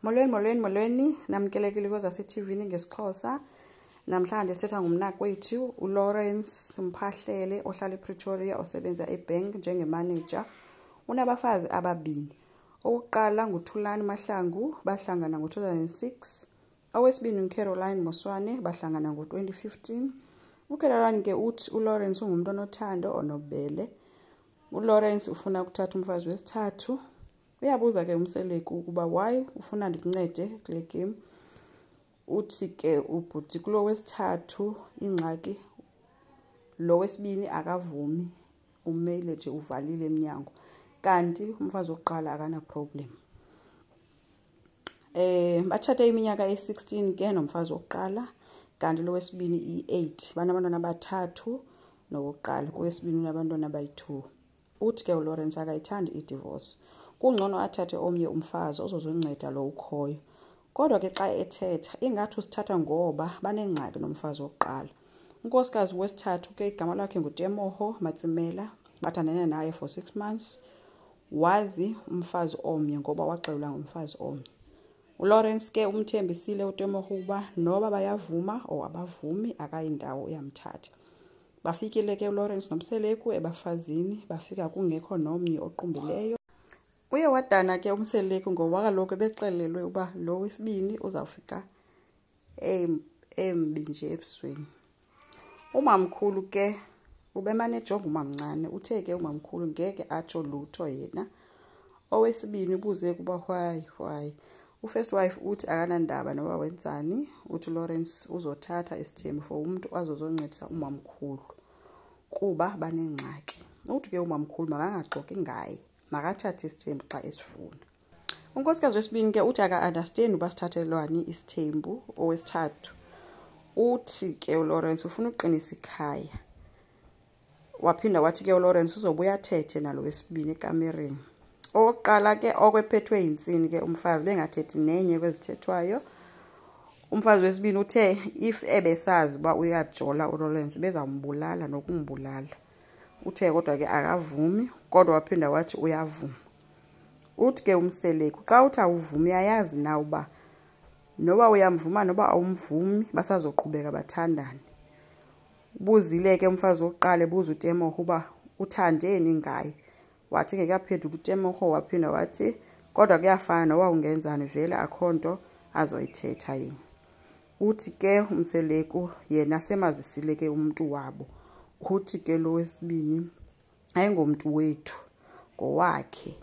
Molweni, molweni, molweni. Namkelekile kwezase-TV ngesiXhosa. Namhlanje sithetha ngumnakwethu uLawrence Mphahlele ohlala ePretoria osebenza ebank njengemanager. Unabafazi ababini. Owokuqala nguThulani Mahlangu, bahlangana ngo-2006. Owesibini nguCaroline Moswane, bahlangana ngo-2015. UCaroline ke uthi uLawrence ungumntu onothando, onobubele. ULawrence ufuna ukuthatha umfazi wesithathu. Uyabuza ke uMseleku ukuba why ufuna ndikuncede kule game. Uthi ke ubhuti kulo wesithathu ingxaki lo wesibini akavumi, umele nje uvalile emnyango. Kanti umfazi wokuqala akana-problem. Batshate iminyaka eyi-16 ke nomfazi wokuqala, kanti lo wesibini iyi-8. Banabantwana abathathu nowokuqala, kowesibini unabantwana abayi-2. Uthi ke uLawrence akayithandi idivorce. Kungcono athathe omnye umfazi ozozonceda lo ukhoyo. Kodwa ke xa ethetha ingathi usithatha ngoba banengxaki nomfazi wokuqala. Unkosikazi wesithathu ke igama lakhe nguTemoho Matsimela, bathandane naye for 6 months. Wazi umfazi omnye ngoba waxelelwa ngumfazi omnye. ULawrence ke umthembisile uTemoho ukuba noba bayavuma or abavumi akayindawo uyamthatha. Bafikile ke uLawrence noMseleku ebafazini, bafika kungekho nomnye oqumbileyo. Uye wadana ke uMseleku ngoba kaloku ebexelelwe uba lo wesibini uzawufika embi nje ebusweni. Umamkhulu ke ubemane ejonga umamncane, uthe ke umamkhulu ngeke atsho lutho yena. Owesibini ubuze ukuba why. U-first wife uthi akanandaba noba wenzani, uthi uLawrence uzothatha isithembu for umntu azozoncedisa umamkhulu kuba banengxaki. Uthi ke umamkhulu makangaxoki ngaye, makathathe isithembu xa esifuna. Unkosikazi wesibini ke uthi aka-understand uba sithathelwani isithembu. Owesithathu uthi ke uLawrence ufuna uqinisa ikhaya. Waphinda wathi ke uLawrence uzobuya athethe nalo wesibini ekamereni. Owokuqala ke okwephethwe yintsini ke umfazi bengathethi nenye kwezithethwayo. Umfazi wesibini uthe if ebesazi uba uyajola uLawrence bezawumbulala nokumbulala. Uthe kodwa ke akavumi, kodwa waphinda wathi uyavuma. Uthi ke uMseleku xa uthi awuvumi uyayazi na uba noba uyamvuma noba awumvumi basazoqhubeka bathandane. Ubuzile ke umfazi wokuqala ebuza uTemoho uba uthandeni ngaye. Wathi ke kaphendula uTemoho waphinda wathi kodwa kuyafana noba ungenzani vele akho nto azoyithetha yena. Uthi ke uMseleku yena semazisile ke umntu wabo. Uthi ke lo wesibini ayingomntu wethu, ngowakhe.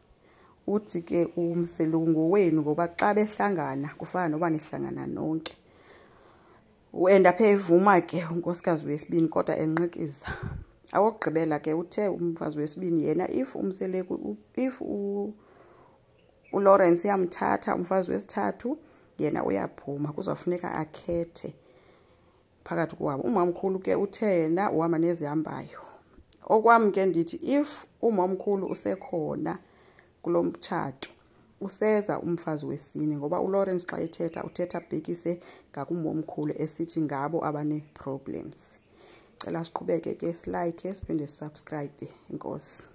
Uthi ke uMseleku ngowenu ngoba xa behlangana kufana noba nihlangana nonke. Uendaphe evuma ke unkosikazi wesibini kodwa enqikiza. Awokugqibela ke uthe umfazi wesibini yena if uMseleku if uLawrence uyamthatha umfazi wesithathu yena uyaphuma, kuzawufuneka akhethe phakathi kwabo. Umamkhulu ke uthe yena uhamba nezihambayo. Okwam ke ndithi if umamkhulu usekhona kulo mtshato useza umfazi wesine ngoba uLawrence xa ethetha uthetha abhekise ngakumomkhulu esithi ngabo abane-problems. Cela siqhubeke ke silike siphinde sisubscribe. Enkosi.